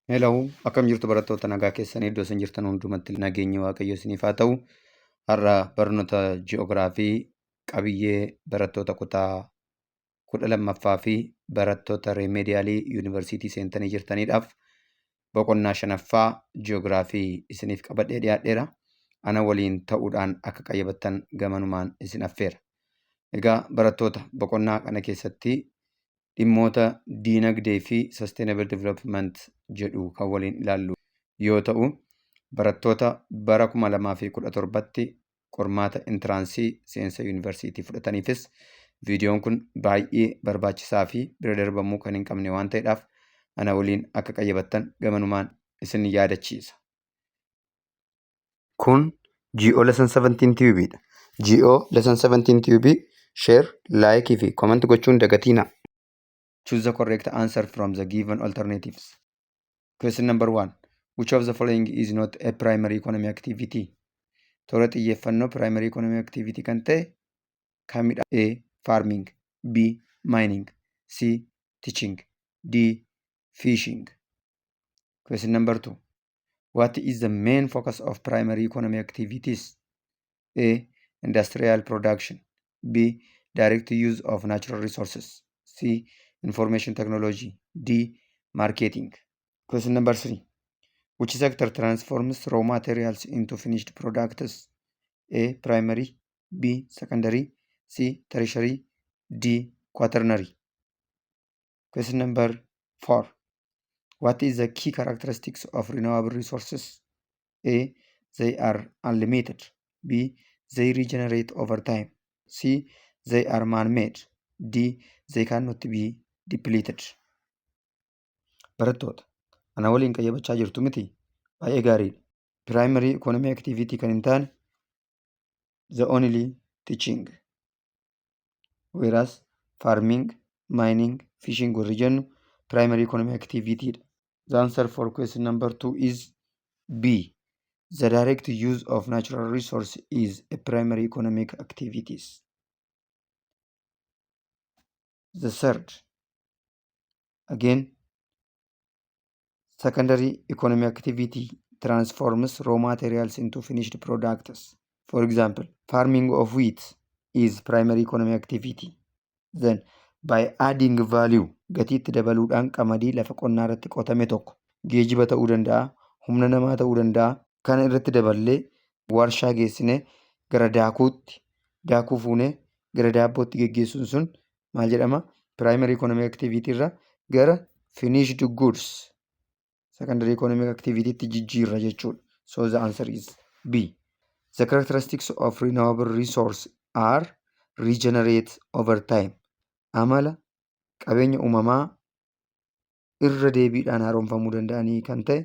Hello, akkam jirtu barattoota nagaa keessanii iddoo isin jirtan hundumatti nageenyi Waaqayyo isiniif haa ta'u. Har'a barnoota ji'oogiraafii qabiyyee barattoota kutaa 12ffaa fi barattoota reemeediyaalii yuunivarsiitii seentanii jirtaniidhaaf boqonnaa shanaffaa ji'oogiraafii isiniif qabadhee dhiyaadheera. Ana waliin ta'uudhaan akka qayyabattan gamanumaan isin affeera. Egaa barattoota boqonnaa kana keessatti dhimmoota diinagdee fi sustainable development jedhu kan waliin ilaallu yoo ta'u, barattoota bara 2017tti qormaata intiraansii seensa yuunivarsiitii fudhataniifis viidiyoon kun baay'ee barbaachisaa fi bira darbamuu kan hin qabne waan ta'eedhaaf ana waliin akka qayyabattan gamanumaan isin yaadachiisa. Kun GO Lesson 17 Tube dha. GO Lesson 17 Tube share, like fi comment gochuun dagatiina. Choose the correct answer from the given alternatives. Question number one. Which of the following is not a primary economic activity? Toora xiyyeeffannoo primary economic activity kan ta'e kamidha? A. Farming. B. Mining. C. Teaching. D. Fishing. Question number two. What is the main focus of primary economic activities? A. Industrial production. B. Direct use of natural resources. C. Information technology. D. Marketing. Question number three. Which sector transforms raw materials into finished products? A. Primary. B. Secondary. C. Tertiary. D. Quaternary. Question number four. What is the key characteristics of renewable resources? A. They are unlimited. B. They regenerate over time. C. They are man-made. D. They cannot be depleted. Barattoota, ana waliin qayyabachaa jirtu miti? Baay'ee gaariidha. Primary economic activity kan hin taane the only teaching. Whereas farming, mining, fishing warri jennu primary economic activity dha. The answer for question number two is B. The direct use of natural resource is a primary economic activities. The third, again, secondary economic activity transforms raw materials into finished products. For example, farming of wheat is primary economic activity. Then, by adding value, gatii itti dabaluudhaan qamadii lafa qonnaa irratti qotame tokko geejiba ta'uu danda'a, humna namaa ta'uu danda'a. Kana irratti daballee warshaa geessinee gara daakuutti, daakuu fuunee gara daabbootti geggeessuun sun maal jedhama? Primary economic activity irraa gara finished goods secondary economic activity tti jijjiirra jechuudha. So the answer is B. The characteristics of renewable resource are regenerate over time. Amala qabeenya uumamaa irra deebiidhaan haaromfamuu danda'anii kan ta'e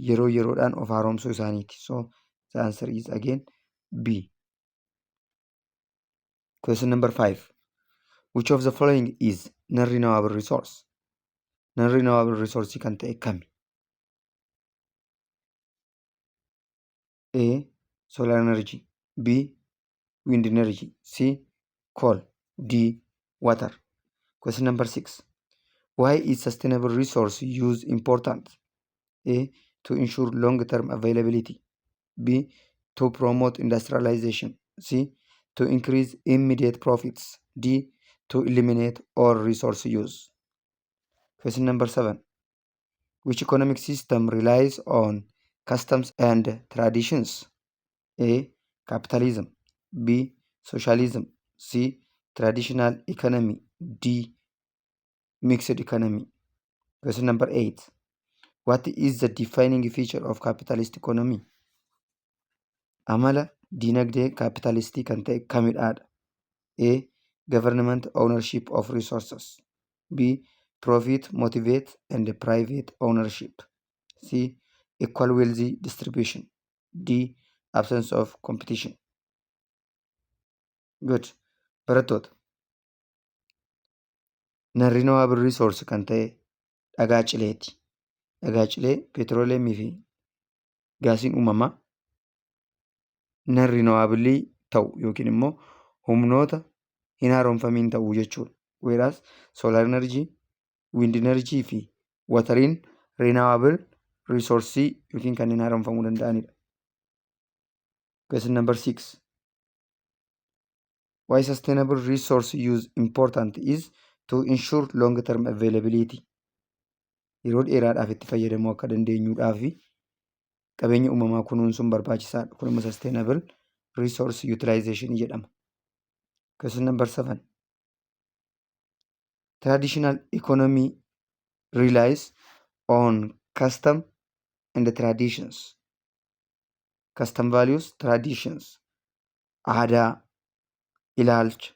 yeroo yeroodhaan of haaromsuu isaaniiti. So the answer is again B. Question number five. Which of the following is non-renewable resource? Non-renewable resource kan ta'e kami? A. Solar energy. B. Wind energy. C. Coal. D. Water. Question number six. Why is sustainable resource use important? A. To ensure long-term availability. B. To promote industrialization. C. To increase immediate profits. D. To eliminate all resource use. Question number seven. Which economic system relies on customs and traditions? A. Capitalism. B. Socialism. C. Traditional economy. D. Mixed economy. Question number eight. What is the defining feature of capitalist economy? Amala diinagdee kaapitaalistii kan ta'e kamidhaadha? A. Government ownership of resources. B. Profit motivate and private ownership. C. Equal wealth distribution. D. Absence of competition. Good. Barattoota. Non-renewable resource kan ta'e dhagaa cileeti. Dhagaa cilee, peetirooleemii fi gaasiin uumamaa non-renewable ta'u yookiin immoo humnoota hin haaromfamiin ta'u jechuudha. Whereas solar energy, wind energy fi wateriin Renewable resource yookiin kanneen haaromfamuu danda'anidha. Question number 6. Why sustainable resource use important is to ensure long term availability. Yeroo dheeraadhaaf itti fayyadamuu akka dandeenyuudhaaf qabeenya uumamaa kunuunsuun barbaachisaadha. Kun immoo sustainable resource utilization jedhama. Question number 7. Traditional economy relies on custom and traditions. Custom values, traditions, aadaa, ilaalcha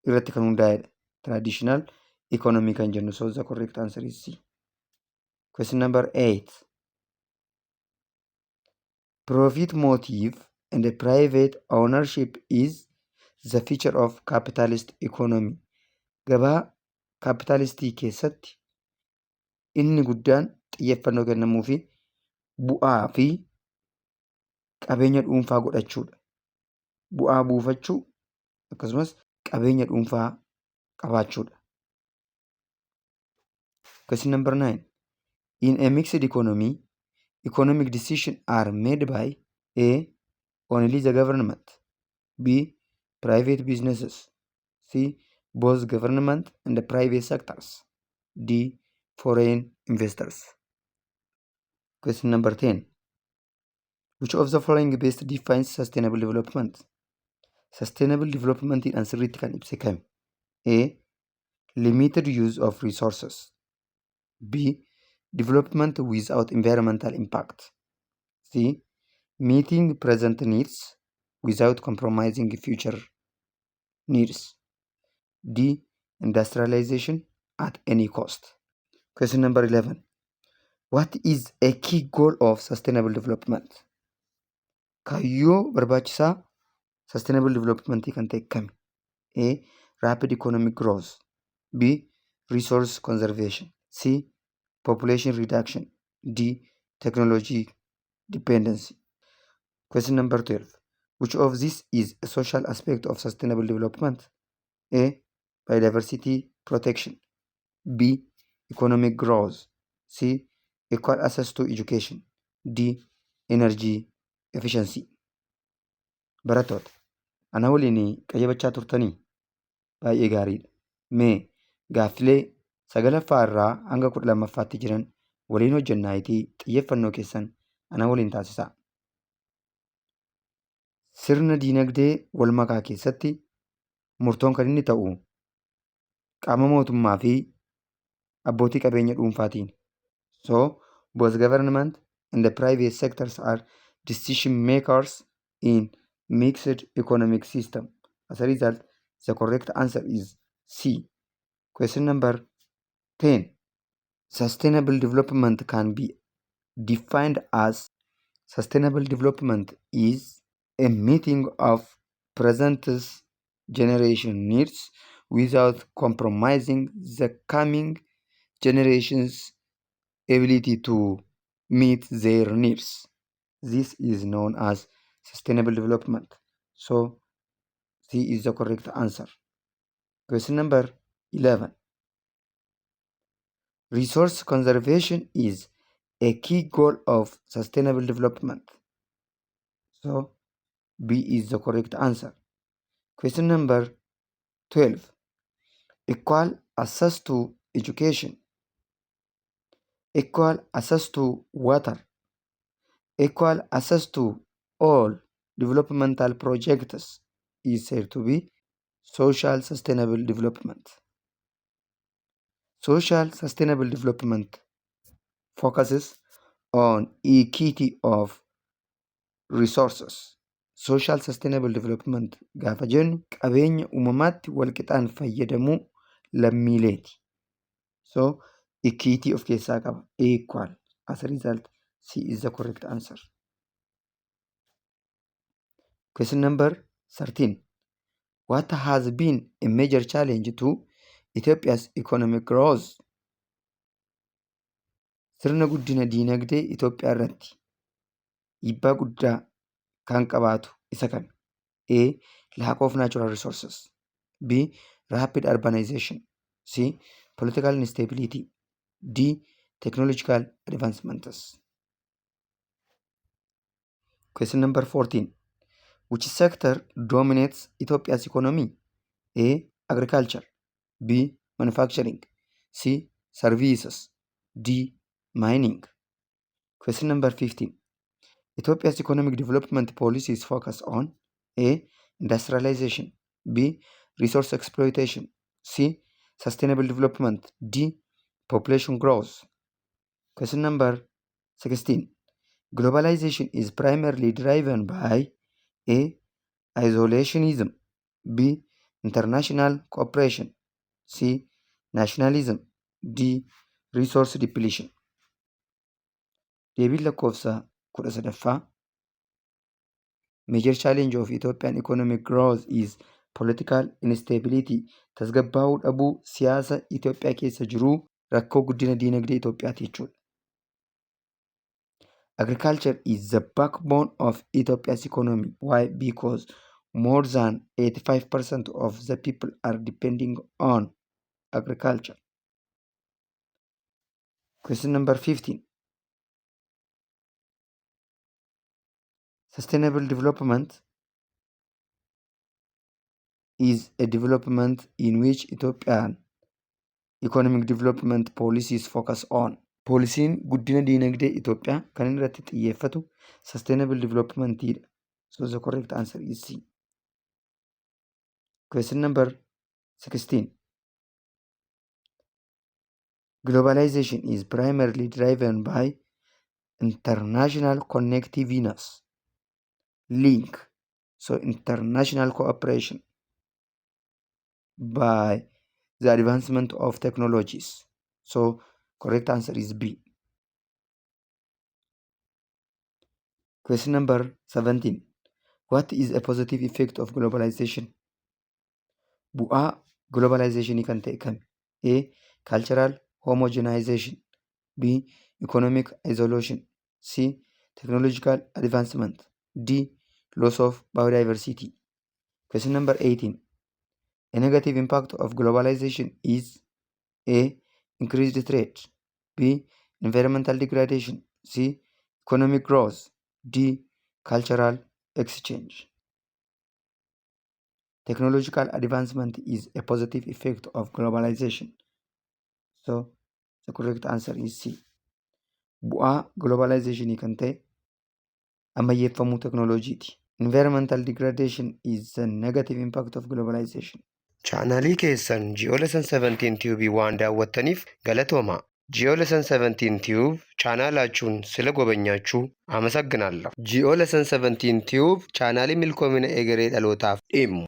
irratti kan hundaa'edha. Traditional economy kan jennu, so the correct answer is C. Question number 8. Profit motive and private ownership is the feature of capitalist economy. Gabaa kaapitaalistii keessatti inni guddaan xiyyeeffannoo kennamuu fi bu'aa fi qabeenya dhuunfaa godhachuudha. Bu'aa buufachuu akkasumas qabeenya dhuunfaa qabaachuudha. Question number 9. In a mixed economy, economic decisions are made by A. Only the government, B. Private businesses, C. Both government and the private sectors, D. Foreign investors. Question number 10. Which of the following best defines sustainable development? Sustainable development dhaan sirriitti kan ibse kami? A. Limited use of resources. B. Development without environmental impact. C. Meeting present needs without compromising future needs. D. Industrialization at any cost. Question number 11. What is a key goal of sustainable development? Kaayyoo barbaachisaa sustainable development kan ta'e kami? A. Rapid economic growth. B. Resource conservation. C. Population reduction. D. Technology dependency. Question number 12. Which of these is a social aspect of sustainable development? A. Biodiversity protection. B. Economic growth. C. Equal access to education. D. Energy efficiency. Barattoota, ana waliin qayyabachaa turtanii baay'ee gaariidha. Mee gaaffilee sagalaffaa irraa hanga kudha lammaffaatti jiran waliin hojjennaayitii xiyyeeffannoo keessan ana waliin taasisaa. Sirna diinagdee wal makaa keessatti murtoon kan inni ta'u qaama mootummaa fi abbootii qabeenya dhuunfaatiin. So, both government and the private sectors are decision makers in mixed economic system. As a result, the correct answer is C. Question number 10. Sustainable development can be defined as: sustainable development is a meeting of present generation needs without compromising the coming generations' ability to meet their needs. This is known as sustainable development. So, C is the correct answer. Question number 11. Resource conservation is a key goal of sustainable development. So, B is the correct answer. Question number 12. Equal access to education, equal access to water, equal access to all developmental projects is said to be social sustainable development. Social sustainable development focuses on equity of resources. Social sustainable development gaafa jennu qabeenya uumamaatti walqixaan fayyadamuu lammiileeti. So equity of keessaa qaba. Equal. As a result, C is the correct answer. Question number 13. What has been a major challenge to Ethiopia's economic growth? Sirna guddina diinagdee Itoophiyaa irratti dhiibbaa guddaa kan qabaatu isa kami? A. Lack of natural resources. B. Rapid urbanization. C. Political instability. D. Technological advancements. Question number 14. Which sector dominates Ethiopia's economy? A. Agriculture. B. Manufacturing. C. Services. D. Mining. Question number 15. Ethiopia's economic development policies focus on A. Industrialization. B. Resource exploitation. C. Sustainable development. D. Population growth. Question number 16. Globalization is primarily driven by A. Isolationism. B. International cooperation. C. Nationalism. D. Resource depletion. Deebiin lakkoofsa 13ffaa Major challenge of Ethiopian economic growth is political instability. Tasgabbaa'uu dhabuu siyaasa Itoophiyaa keessa jiruu rakkoo guddina diinagdee Itoophiyaati jechuudha. Agriculture is the backbone of Ethiopia's economy. Why? Because more than 85% of the people are depending on agriculture. Question number 15. Sustainable development is a development in which Ethiopian economic development policies focus on. Poolisiin guddina diinagdee Itoophiyaa kan inni irratti xiyyeeffatu sustainable developmentidha. So the correct answer is C. Question number 16. Globalization is primarily driven by international connectiveness, link, so international cooperation by the advancement of technologies. So correct answer is B. Question number 17. What is a positive effect of globalization? Bu'aa globalization kan ta'e kami? A. Cultural homogenization. B. Economic isolation. C. Technological advancement. D. Loss of biodiversity. Question number 18. A negative impact of globalization is A. Increased trade. B. Environmental degradation. C. Economic growth. D. Cultural exchange. Technological advancement is a positive effect of globalization. So the correct answer is C. Bu'aa globalizationii kan ta'e ammayyeeffamuu teknooloojiiti. Environmental degradation is the negative impact of globalization. Chaanaalii keessan Geo Lesson 17 Tube waan daawwattaniif galatoomaa. Geo Lesson 17 Tube ቻናላችሁን ስለጎበኛችሁ አመሰግናለሁ። Geo Lesson 17 Tube chaanaalii milkoomina egeree dhalootaaf dhimmu.